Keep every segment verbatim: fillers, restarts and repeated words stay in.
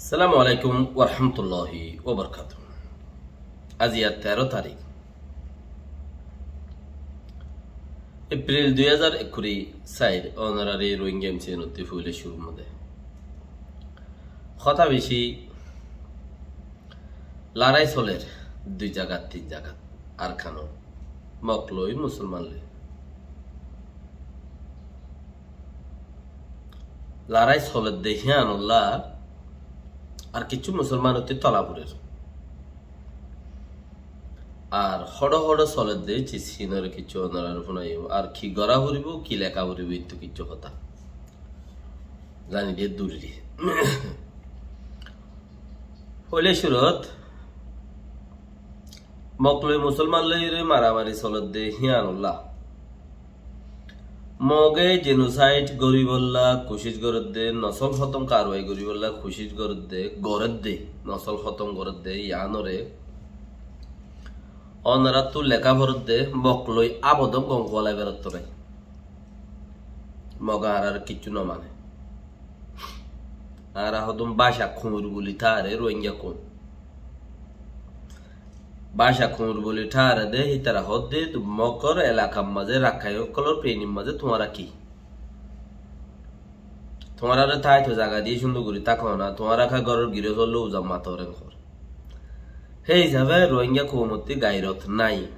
Assalamu alaikum warahmatulláhi wabarakátuhu. Aijja teró tarík, Epril dui házar ekkuri sair, onorar Rohingya M C N ottú foila cúrur modde hotá beci larái soler dui zagat, tin zagat, Arkanot, Mok loi, Musolman loi. Larái soledde híanolla ar kissú Musolman ottú tola forer. Ar hoçé hoçé soledde cis híinore kissú onorare fúnaiyum. Ar ki gorá foribó, ki leká foribó, ittú kissú hotá zani de duriri. Foila cúrut Mok loi Musolman loire maramari soledde híanolla. Moge genocide goríbolla kucíc goredde, nosol hótom karwai goríbolla kucíc goredde, goredde, nosol hótom goredde, yíanore onorattú leká foredde, Mok loi abodon gom kuwalai beratto nai. Mok añárar kissú no mane. Añára hodún báca kuñr buli tare Rohingya koum. Báca kuñr buli tare de, hítara hodde, Mokor elakar mazé, Rakkain ókkolor peninor mazé tuáñra ki? Tuáñrare táito zaga diye cúndor gorí táko na, tuáñra ká góror girós ólle uza mator enkor. Hé hísabe Rohingya koumottú gairot nai.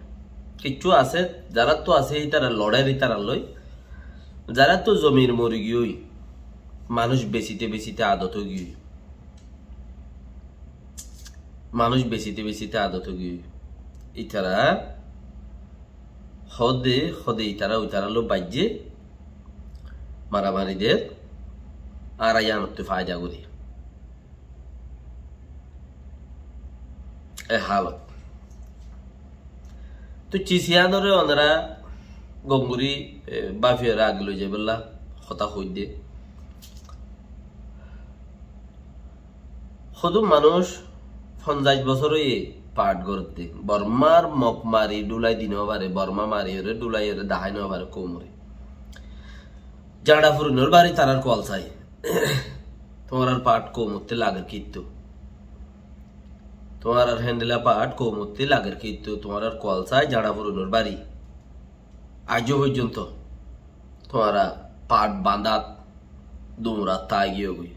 Kissú asé, zaráttu asé, ítara lorer ítarar loi. Zaráttu zomir mori giyói, manúic besite besite adot ói giyói. Manúic besite besite adot ói giyói. Ítara hóde, hóde ítara, ítara loi baijje maramari der, añára yíanottú faida gorí. E halot. Toi cis híanore onora gom gorí, e, báfiyore age loi zaibólla hotá hoidde. Hodún manúic fonzaic bosór óiye path goredde. Bormar Mok mari dhulai di no fare, Borma mariyore dhulaiyore dahái no fare koumore. Jañça furinor bari tarar kuwal sai. Tuáñrar path koumottú lager kittú? Tuáñrar héndilla path koumottú lager kittú? Tuáñrar kuwal sai jañça furinor bari. Aijjó foijjonto tuáñra path bandat, duñrat táigiyói.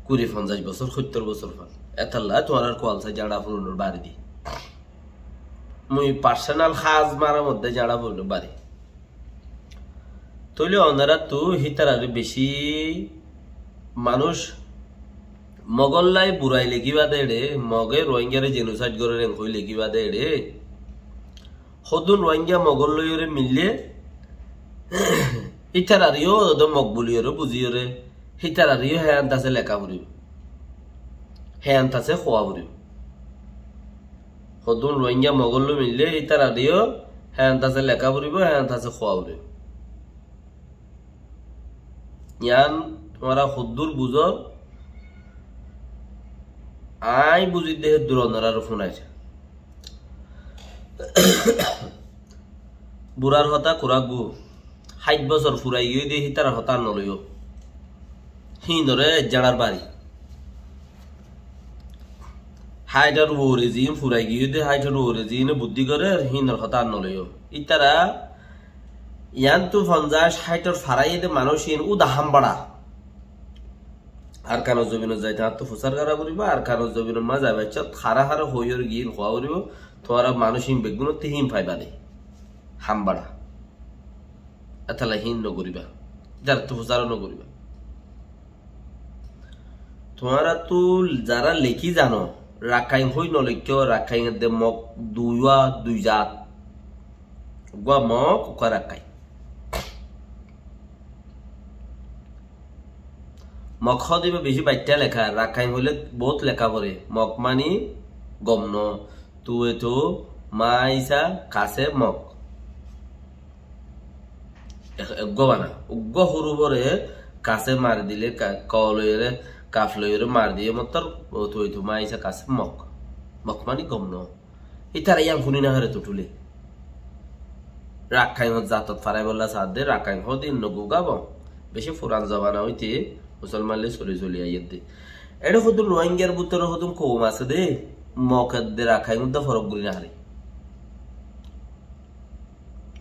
Kuri fonzaic bosór, hóttor bosór fán. Étalla tuáñrar kuwal sai jañça furinor bari di. Mui personal hás marar modde jañça furinor bari. Tóile onoráttu hítarare beci manúic Mogóllai burai lekíba de eçé, Mogé Rohingyare genocide gorér enkoi lekíba de eçé. Hodún Rohingya Mogór loiyóre mille, hítarareyó de Mog buliyóre buziyóre, hítarareyó héyant asé leká foribó. Héyant asé hoá foribó. Hodún Rohingya Mogór loi mille, hítarareyó héyant asé leká foribó, héyant asé hoá foribó. Yián tuáñra hoddúr buzór, aññí buzidde héddúr onoráre fúnair. Burar hotá kurággu, háit bosór furai giyói de hítarar hotá ar noloiyó. Híinoré jañçar bari. Háitor uore ziín furai giyói de, háitor uore ziíne buddí gorér, híinor hotá ar noloiyó. Ítara yiántu fonzaic háitor faraiyé de manúic híin úda hámbaça. Arkanor zobinot zai tañáttu fusár gorá foribó, Arkanor zobinor mazé zaibar cót hará hará hoiyóre giín hoá foribó, tuáñra manúic híin beggúnottú híin faiba de. Hámbaça. Étalla híin nogoríba. Ítarattú fusáró nogoríba. Tuáñrattu zará lekí zano, Rakkain hoi noleikká, Rakkain edde Mok duwá dui zat. Uggúa Mok, uggúa Rakkain. Mok hóde íba beci baiththá leká, Rakkain hoilé boóut leká foré. Mok mani gom no, tuwe tu, maisa, kase, Mok. Ek-, eggúa bana. Uggúa hurufore kase mari dile, ka-, ko loiyóre, kaf loiyóre mari diye mottor, o tu, o tu, ma, isa, kase, mok. Mok mani gom no. Ítara yián fúni no fare tutule. Rakkain zatot faraibólla saádde, Rakkain hóde inno gugá bo. Beci furan zobana óite, Musolman loi soli soli aiyér de. Eçé hodún Rohingyar bútore hodún koum asé de, Mog edde Rakhain uddá forok gorí no fare.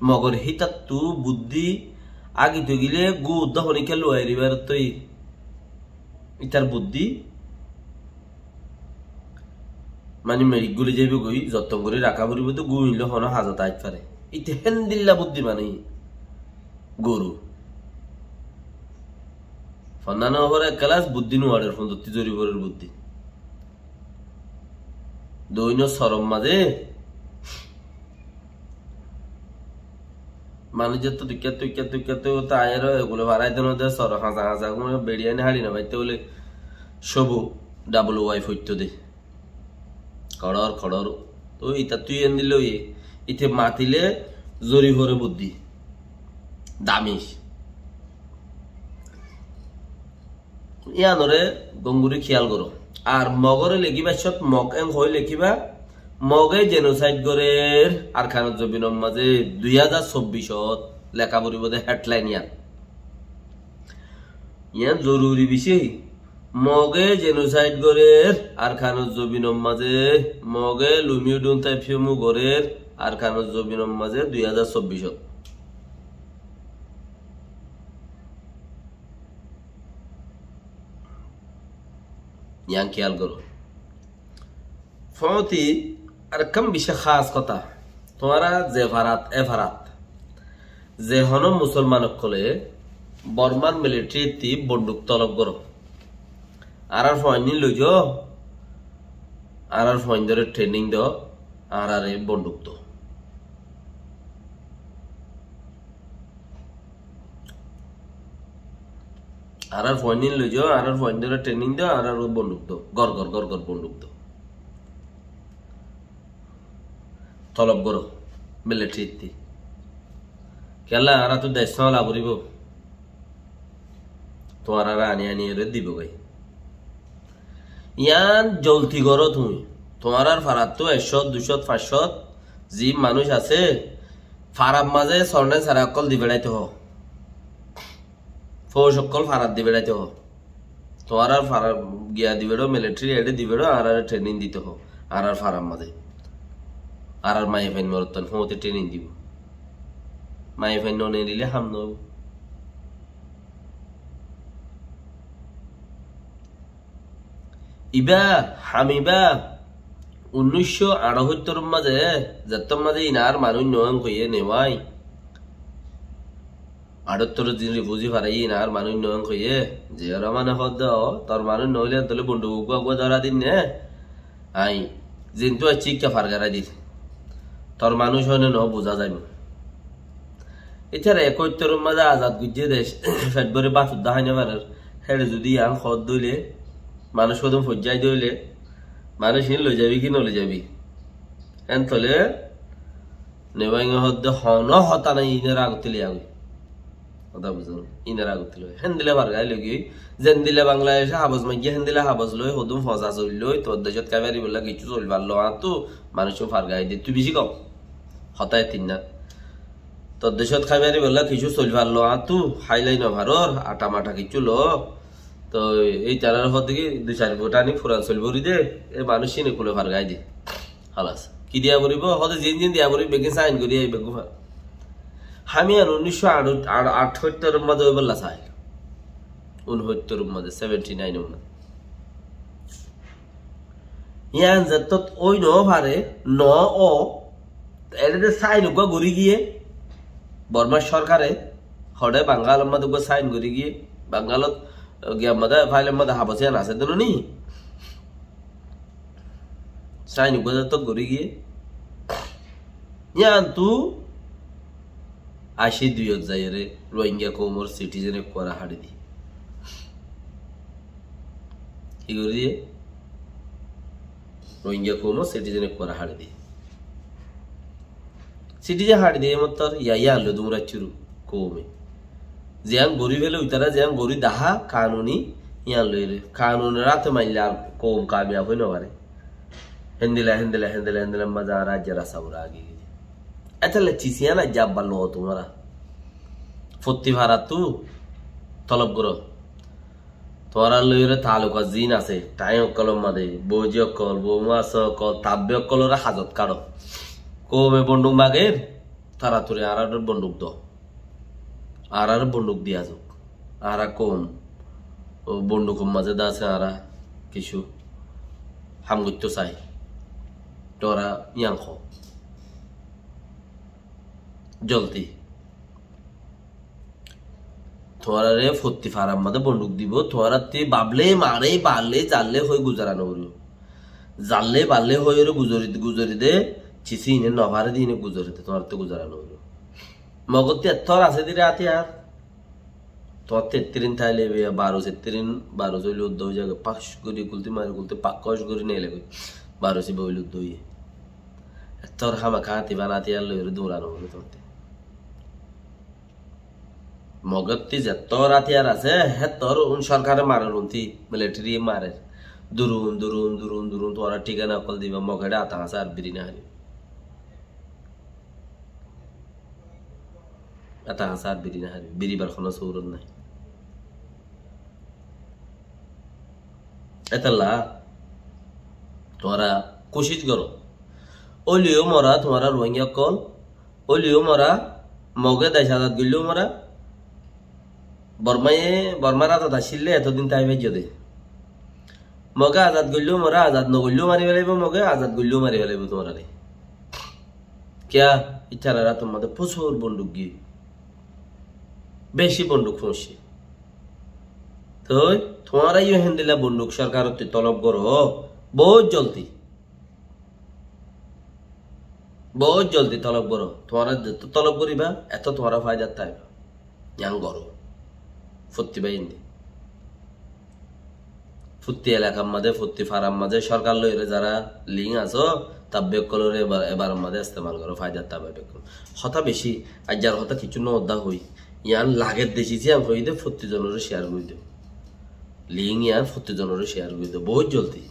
Mogor hítattu buddí agit ói gile gúu uddá honíkka luwai ribar toi. Ítar buddí mani meçik guli zaibói, zotton gorí raká foribó de, gúu ín loi honó hazot aái fare. Íte héndilla buddí mani goru. Fonna no fore ek kelas, buddí no arer, fundottí zori forer buddí. Doino sorom mazé manúic zetto dukkáttu, dukkáttu, dukkáttu, ta añára egulo farai deno de sor, hañsa, hañsa, gúne beçiyani haçi no faitto bóle, sobu double wipe foitto de. Koçor, koçor. Toi itattú iyán dile óiye, ite matile zori fore buddí. Damis. Iyanore gom gorí kiyal goró. Ar Mogore lekíbar cót Mog en hoi lekíba, Moge genocide gorer Arkanor zobinor mazé dui házar sobbicot leká foribó de headline iyan. Iyan zoruri beci. Moge genocide gorer Arkanor zobinor mazé, Moge lumiyu dun taipiyumu gorer Arkanor zobinor mazé dui házar sobbicot. Iyan kiyal goró. Foóñti arekkán beci hás hotá. Tuáñra ze farat, e farat. Ze honó musolman ókkole Bormar militarittí bonduk tolob goró. Añárar fuainní loi zo, añárar fuaindóre training do, añárare bonduk do. Añárar fuainní loi zo, añárar fuaindóre training do, añárare bonduk do, gor gor, gor gor bonduk do. Tolob goró, militarittí. Kiyólla añárattú dec no ola foribó. Tuáñrare ani ani ere dibói. Iyan zolti goró tuñí. Tuáñrar farattú ekcót, duicót, fañscót zin manúic asé, farar mazé sornai sara ókkol di beçaito hoó. Fouc ókkol farat di beçaito hoó. Tuáñrar farar giya di beço, militari eçé di beço, añárare training dito hoó. Añárar farar mazé. Añárar maiyafuain morotfuain foóñti training dibo. Maiyafuain no neelile ham no óibo. Ibá, ham ibá, unnícco añçáttor mazé, zettór mazé inar manúic noó en hoiyé ne bái. Añçáttor zin rifuzi faraiyé inar manúic noó en hoiyé, ze ora mane hoó de, tor manúic noóile tóile bonduk uggúa uggúa dóra din ne, añí zintú aiccí ikká fargarai dir. Tor manúic óine noó buzá zaibo. Ítara ekóttoror mazé azad goijjé dec, fet bóri bát uddá hái no farer. Héçe zudi yián hoó de óile, manúic hodún foijjá de óile, manúic iín loi zaibi ki no loi zaibi? Héen tóile Nebainge hoó de honó hotá nai, iín ore agottí loi agoi. Hotá buzón, iín ore agottí loi. Héndilla fargai loi giyói. Zendilla Bangladece habos maijjé, héndilla habos loi, hodún foñsa soil loi, tor decót kái faribólla kessú soil farlo, añáttu manúic fargai de, tui beci gom. Hotá e tinna. Tor decót kái faribólla kessú soil farlo, añáttu háilai no faror, atta matta kessú lo. Toi ítarar hoó de ki, dui sair fut ani furan soil bori de, e manúic ín ekku loi fargai de. Halas. Ki diya foribo? Hoó de zin zin diya foribo, beggín sain gori ai beggún far. Ham iyan unnícco añçáttor mazé óibolla sail. Unóttor mazé, seventy nine or mazé. Iyan zettót ói no fare, no ó, ere de sain uggúa gori giyé, Bormar sorkare, hoçé Bangalor mazé uggúa sain gori giyé, Bangalot, eh, giyar mazé, failor mazé habos iyan asé de no ni? Sain uggúa zettót gori giyé. Iyantu aci duiyot zaiyóre Rohingya koumor citizen ekkuare haçi diye. Ki gori diye? Rohingya koumor citizen ekkuare haçi diye. Citizen haçi diye mottor ya, iyan loi dum raiccuru koume. Ziyan gori fele uitara, ziyan gori daha kanuni, iyan loi re. Kanunor ate maille ar koum kamiyab ói no fare. Héndilla, héndilla, héndilla, héndilla mazé añára aijja rasta fura agi giyé. Etolla cisiyan aijja abbar lo tuáñra. Fottí farattu tolob goró. Tuáñrar loiyóre taaluk ziín asé, thañí ókkolor mazé, bouzi ókkol, boumas ókkol, tabbi ókkolore hazot kaçó. Koume bonduk mager, taratorí añárare bonduk do. Añárare bonduk diya zouk. Añára koum, ó bondukor mazé de asé añára kissú ham goittó sai. Tuáñra yián hoó. Zoldi. Tuáñrare fottí farar mazé bonduk dibou, tuáñrattú bafle mare, barle zarle hoi guzara no goríbou. Zarle barle hoiyóre guzori, guzori de, cisi ine no fare de ine guzori de, tuáñrattú guzara no goríbou. Mogottú ettór asé de re átiyar. Tuáñrattú ettírin táile be, baros ettírin, baros óile udda ói zagói, pak gorí gulti mari gulti, pak kos gorí neile goi. Baros iba óile udda óiye. Ettór hámaká átiyar loiyóre duran óile tuáñrattú. Mogottú zettór átiyar asé, héttór un sorkare marer, unti militariye marer. Durun, durun, durun, durun, tuáñra thíkana ókkol diba, Mogede ata asé ar biri no háriba. Ata asé ar biri no háriba, biribar hono surot nai. Étalla tuáñra kucíc goró. Óileyo mora tuáñra Ruáingga ókkol, óileyo mora, Moge dec azad goilleyó mora, Bormaye, Bormar azad accíl de etodin tái faijjó de. Moge azad goilleyó mora, azad no goilleyó mari felaibó, Moge azad goilleyó mari felaibó tuáñrare. Kiyá? Ítarar átor mazé fosur bonduk giyé. Beci bonduk foóñiccé. Toi tuáñra yó héndilla bonduk sorkarottú tolob goró, bout zoldi. Bout zoldi tolob goró. Tuáñra zetó tolob goríba, etó tuáñra faidat táiba. Yián goró. Fottí báiyain de. Fottí elakar mazé, fottí farar mazé, sorkar loiyóre zará link asó, tabbi ókkolore ebar, ebar mazé estemal goró, faidat táiba bekkún. Hotá beci, aijjar hotá kissú no udda hoi. Yián lager de cisi yián hoi de, fottí zonore share gorí do. Link yián fottí zonore share gorí do. Bout zoldi.